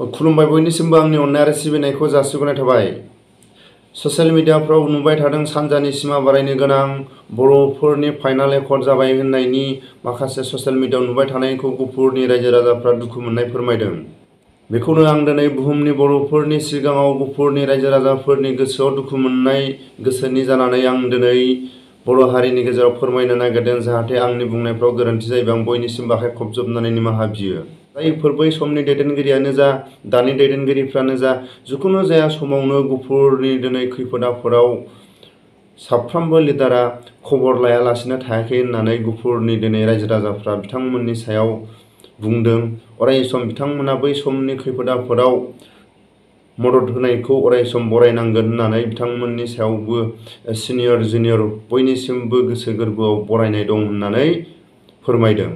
खुलुमबाय बयनिसिमबो आंनि अननाय आरो सिबिनायखौ जासिगोनाय थाबाय। ससियेल मिडियाफ्राव नुबाय थादों सानजानि सिमा बारायनो गोनां बर'फोरनि फाइनाल एकर्ड जाबाय होननायनि माखासे ससियेल मिडियायाव नुबाय थानायखौ गहपुरनि रायजो राजाफ्रा दुखु मोननाय फोरमायदों। बेखौनो आं दिनै बुहुमनि बर'फोरनि सिगाङाव गहपुरनि रायजो राजाफोरनि गोसोआव दुखु मोननाय गोसोनि जानानै आं दिनै बर' हारिनि गेजेराव फोरमायनो नागिरदों। जाहाथे आंनि बुंनायफ्राव गोरोन्थि जायोबा आं बयनिसिमबो आखाइ खबजबनानै निमाहा बियो। जायफोर बै समनि दैदेनगिरियानो जा दानि दैदेनगिरिफ्रानो जा जिखुनु जाया समावनो गहपुरनि दिनै खैफोद आफोदाव साफ्रोमबो लिडारा खबर लायालासिनो थायाखै होननानै गहपुरनि दिनै रायजो राजाफ्रा बिथांमोननि सायाव बुंदों। अरायसम बिथांमोना बै समनि खैफोद आफोदाव मदद होनायखौ अरायसम बरायनांगोन होननानै बिथांमोननि सायावबो सिनियर जुनियर बयनिसिमबो गोसो गोरबोआव बरायनाय दं होननानै फोरमायदों।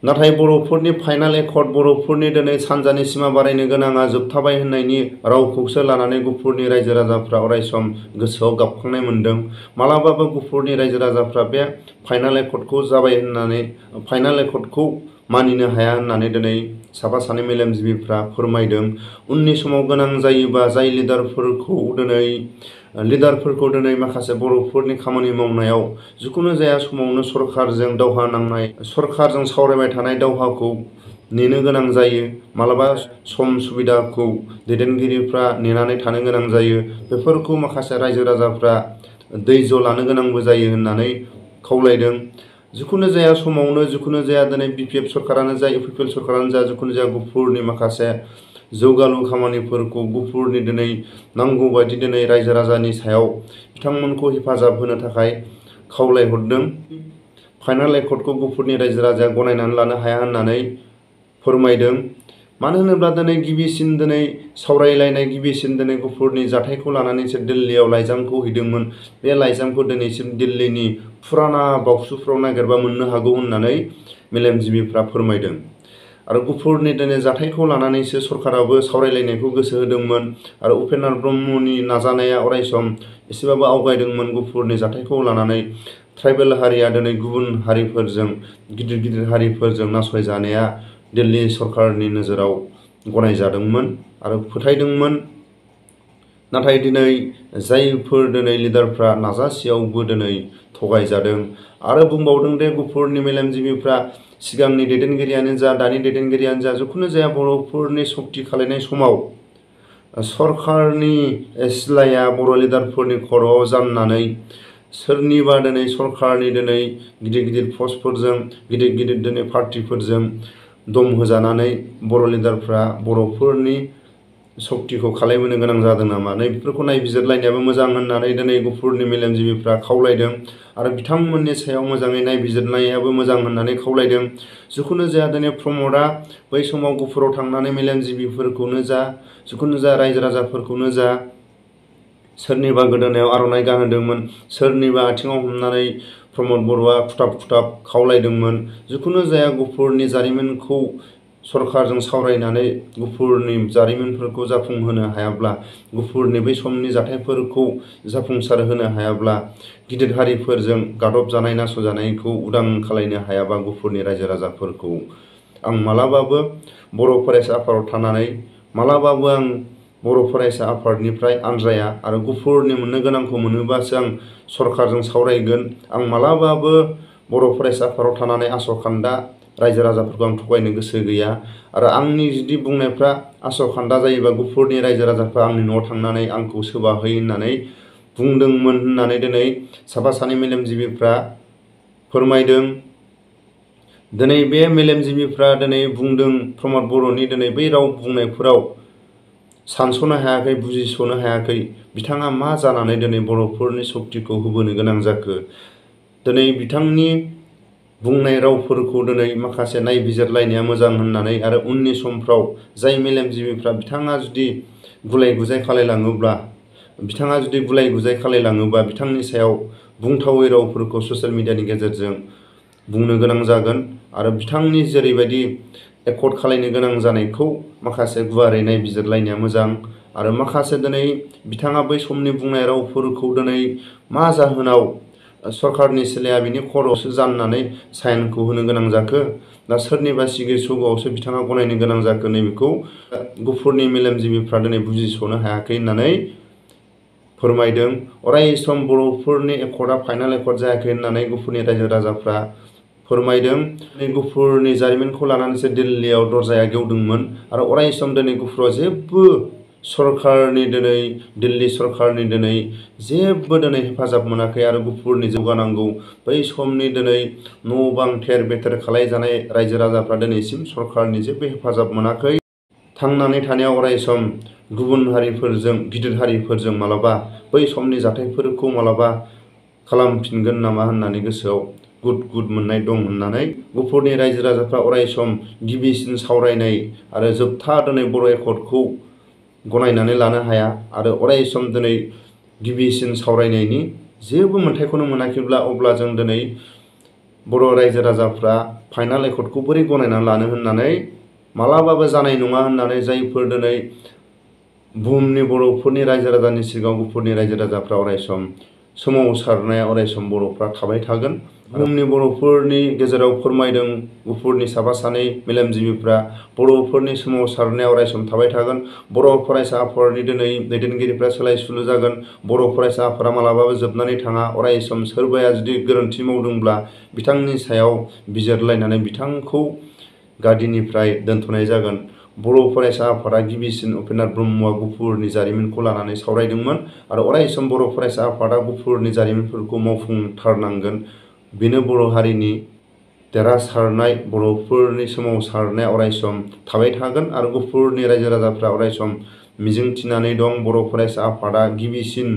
नाथाय बर'फोरनि फाइनाल एकर्ड बर'फोरनि दिनै सानजानि सिमा बारायनो गोनाङा जोबथाबाय होननायनि रावखौसो लानानै गहपुरनि रायजो राजाफ्रा अरायसम गोसोआव गाबखांनाय मोनदों। मालाबाबो गहपुरनि रायजो राजाफ्रा बे फाइनाल एकर्डखौ जाबाय होननानै फाइनाल एकर्डखौ मानिनो हाया होननानै दिनै साफा सानै मेलेमजिबिफ्रा फोरमायदों। उननि समाव गोनां जायोबा जाय लिडारफोरखौ दिनै माखासे बर'फोरनि खामानि मावनायाव जिखुनु जाया समावनो सरखारजों दावहा नांनाय सरखारजों सावरायबाय थानाय दावहाखौ नेनो गोनां जायो। मालाबा सम सुबिदाखौ दैदेनगिरिफ्रा नेनानै थानो गोनां जायो। बेफोरखौ माखासे रायजो राजाफ्रा धैर्य लानो गोनांबो जायो होननानै खावलायदों। जिखुनु जाया समावनो जिखुनु जाया दिनै BPF सरकारानो जा UPPL सरकारानो जा जिखुनु जाया गहपुरनि माखासे जौगालु खामानिफोरखौ गहपुरनि दिनै नांगौ बायदि दिनै रायजो राजानि सायाव बिथांमोनखौ हेफाजाब होनो थाखाय खावलायहरदों। फाइनाल एकर्डखौ गहपुरनि रायजो राजाया गनायनानै लानो हाया होननानै फोरमायदों। मानो होनोब्ला दिनै गिबिसिन दिनै सावरायलायनाय गिबिसिन दिनै गहपुरनि जाथायखौ लानानैसो दिल्लीयाव लाइजामखौ हैदोंमोन। बे लाइजामखौ दिनैसिम दिल्लीनि फुराना बाक्सुफ्राव नागिरबा मोननो हागौ होननानै मेलेमजिबिफ्रा फोरमायदों। आरो गहपुरनि दिनै जाथायखौ लानानैसो सरकाराबो सावरायलायनायखौ गोसो होदोंमोन। आरो उपेन्द्र ब्रह्मनि नाजानाया अरायसम एसेबाबो आवगायदोंमोन गहपुरनि जाथायखौ लानानै। ट्राइबेल हारिया दिनै गुबुन हारिफोरजों गिदिर गिदिर हारिफोरजों नासयजानाया दिल्ली सरकारनि नोजोराव गनायजादोंमोन आरो फोथायदोंमोन। नाथाय दिनै जायफोर दिनै लिडारफ्रा नाजासेयावबो दिनै थगायजादों। आरो बुंबावदों दे गहपुरनि मेलेमजिबिफ्रा सिगांनि दैदेनगिरियानो जा दानि दैदेनगिरियानो जा जिखुनु जाया बर'फोरनि सक्ति खालायनाय समाव सरकारनि सिलाया बर' लिडारफोरनि खर'आव जाननानै सोरनिबा दिनै सरकारनि दिनै गिदिर गिदिर पस्टफोरजों गिदिर गिदिर दिनै पार्टिफोरजों दम होजानानै बर' लिडारफ्रा बर'फोरनि सक्तिखौ खालामबोनो गोनां जादों नामा बेफोरखौ नायबिजिरलायनायाबो मोजां होननानै दिनै गहपुरनि मेलेमजिबिफ्रा खावलायदों। आरो बिथांमोननि सायाव मोजाङै नायबिजिरनायाबो मोजां होननानै खावलायदों। जिखुनु जाया दिनै प्रमदआ बै समाव गहपुराव थांनानै मेलेमजिबिफोरखौनो जा जिखुनु जाया रायजो राजाफोरखौनो जा सोरनिबा गोदोनायाव आर'नाइ गानहोदोंमोन। सोरनिबा आथिङाव हमनानै प्रमद बर'आ खुथाब खुथाब खावलायदोंमोन। जिखुनु जाया गहपुरनि जारिमिनखौ सरकारजों सावरायनानै गहपुरनि जारिमिनफोरखौ जाफुंहोनो हायाब्ला गहपुरनि बै समनि जाथायफोरखौ जाफुंसार होनो हायाब्ला गिदिर हारिफोरजों गादब जानाय नासयजानायखौ उदां खालायनो हायाबा गहपुरनि रायजो राजाफोरखौ आं मालाबाबो बर' फरायसा आफादाव थानानै मालाबाबो आं बर' फरायसा आफादनिफ्राय आनज्राया। आरो गहपुरनि मोननो गोनांखौ मोनोबासो आं सरकारजों सावरायगोन। आं मालाबाबो बर' फरायसा आफादाव थानानै आसखान्दा रायजो राजाफोरखौ आं थगायनो गोसो गैया। आरो आंनि जुदि बुंनायफ्रा आसखान्दा जायोबा गहपुरनि रायजो राजाफ्रा आंनि न'आव थांनानै आंखौ सोबाहै होननानै बुंदोंमोन होननानै दिनै साफा सानै मेलेमजिबिफ्रा फोरमायदों। दिनै बे मेलेमजिबिफ्रा दिनै बुंदों प्रमद बर'नि दिनै बै राव बुंनायफोराव सानस'नो हायाखै बुजिस'नो हायाखै बिथाङा मा जानानै दिनै बर'फोरनि सक्तिखौ होबोनो गोनां जाखो। दिनै बिथांनि बुंनाय रावफोरखौ दिनै माखासे नायबिजिरलायनाया मोजां होननानै आरो उननि समफ्राव जाय मेलेमजिबिफ्रा बिथाङा जुदि गुलाय गुजाय खालायलाङोबा बिथांनि सायाव बुंथावै रावफोरखौ ससियेल मिडियानि गेजेरजों बुंनो गोनां जागोन। आरो बिथांनि जेरैबायदि एकर्ड खालायनो गोनां जानायखौ माखासे गुवारै नायबिजिरलायनाया मोजां। आरो माखासे दिनै बिथाङा बै समनि बुंनाय रावफोरखौ दिनै मा जाहोनाव सरकारनि सिलाया बिनि खर'आवसो जाननानै साइनखौ होनो गोनां जाखो दा सोरनिबा सिगि सुगुआवसो बिथाङा गनायनो गोनां जाखो नैबेखौ गुफुरनि मेलेमजिबिफ्रा दिनै बुजिस'नो हायाखै होननानै फोरमायदों। अराय सम बर'फोरनि एकर्डआ फाइनाल एकर्ड जायाखै होननानै गुफुरनि रायजो राजाफ्रा फोरमायदों। दिनै गुफुरनि जारिमिनखौ लानानैसो दिल्लीयाव दरजाया गेवदोंमोन आरो अराय सम दिनै गुफुराव जेबो सरकारनि दिनै दिल्ली सरकारनि दिनै जेबो दिनै हेफाजाब मोनाखै आरो गुफुरनि जौगानांगौ बै समनि दिनै न' बां थेर बेथेर खालायजानाय रायजो राजाफ्रा दिनैसिम सरकारनि जेबो हेफाजाब मोनाखै। थांनानै थानायाव अराय सम गुबुन हारिफोरजों गिदिर हारिफोरजों मालाबा बै समनि जाथायफोरखौ मालाबा खालामफिनगोन नामा होननानै गोसोआव गुद गुद मोननाय दं होननानै गुफुरनि रायजो राजाफ्रा अराय सम गिबिसिन सावरायनाय आरो जोबथा दिनै बर' एकर्डखौ गनायनानै लानो हाया आरो अराय सम दिनै गिबिसिन सावरायनायनि जेबो मोन्थायखौनो मोनाखैब्ला अब्ला जों दिनै बर' रायजो राजाफ्रा फाइनाल एकर्डखौ बोरै गनायनानै लानो होननानै मालाबाबो जानाय नङा होननानै जायफोर दिनै बुहुमनि बर'फोरनि रायजो राजानि सिगाङाव गुफुरनि रायजो राजाफ्रा अराय सम सोमावसारनाया अराय सम बर'फ्रा थाबाय थागोन। बुहुमनि बर'फोरनि गेजेराव फोरमायदों गुफुरनि साफा सानै मेलेमजिबिफ्रा बर'फोरनि सोमावसारनाया अराय सम थाबाय थागोन। बर' फरायसा आफादनि दिनै दैदेनगिरिफ्रा सोलाय सोलु जागोन। बर' फरायसा आफादा मालाबाबो जोबनानै थाङा। अराय सम सोरबाया जुदि गोरोन्थि मावदोंब्ला बिथांनि सायाव बिजिरलायनानै बिथांखौ गादिनिफ्राय दोनथ'नाय जागोन। बर' फरायसा आफादा गिबिसिन उपेन्द्र ब्रह्मआ गुफुरनि जारिमिनखौ लानानै सावरायदोंमोन आरो अराय सम बर' फरायसा आफादा गुफुरनि जारिमिनफोरखौ मावफुंथारनांगोन। बेनो बर' हारिनि देरहासारनाय बर'फोरनि सोमावसारनाया अराय सम थाबाय थागोन आरो गुफुरनि रायजो राजाफ्रा अराय सम मिजिंथिनानै दं। बर' फरायसा आफादा गिबिसिन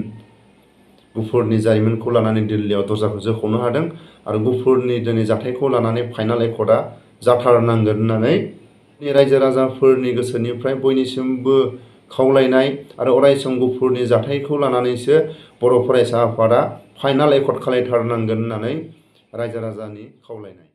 गुफुरनि जारिमिनखौ लानानै दिल्लीयाव दरजाखौ जोख'नो हादों आरो गुफुरनि दिनै जाथायखौ लानानै फाइनाल एकर्डआ जाथारनांगोन होननानै रायजो राजाफोरनि गोसोनिफ्राय बयनिसिमबो खावलायनाय आरो अराय सम गुफुरनि जाथायखौ लानानैसो बर' फरायसा आफादा फाइनाल एकर्ड खालायथारनांगोन होननानै रायजो राजानि खावलायनाय।